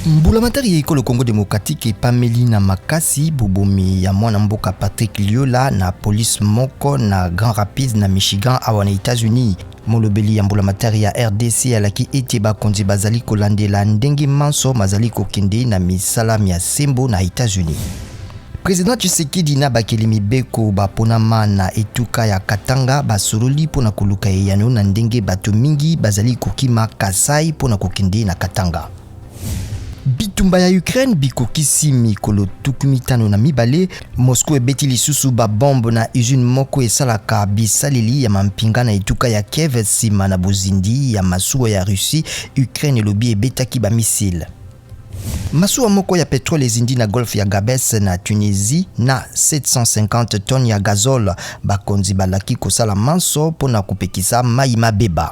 Mbulamatari ya ekolo Congo demokratike epameli na makasi bobomi ya mwana mboka Patrick Liola na police moko na Grand Rapids na Michigan awa na Etats-Unis. Molobeli ya mbulamatari ya RDC alaki ete bakonzi bazali kolandela ndenge manso mazali kokende na misala mya sembo na Etats-Unis. President Tshisekedi na bakeli mibeko baponama na etuka ya Katanga basololi mpo na koluka eyano na ndenge bato mingi bazali kokima Kasai mpo na kokende na Katanga. Bitumba ya Ukraine bikokisi mikolo 52, Moscou ebeti lisusu ba bombe na usine moko esalaka bisaleli ya mampinga na etuka ya Kiev nsima na bozindi ya masuwa ya Russie, Ukraine elobi ebetaki ba missiles. Masuwa moko ya petrole ezindi na golfe ya Gabes na Tunisie na 750 tonnes ya gazole. Bakonzi balaki kosala manso mpo na kopekisa mai mabeba.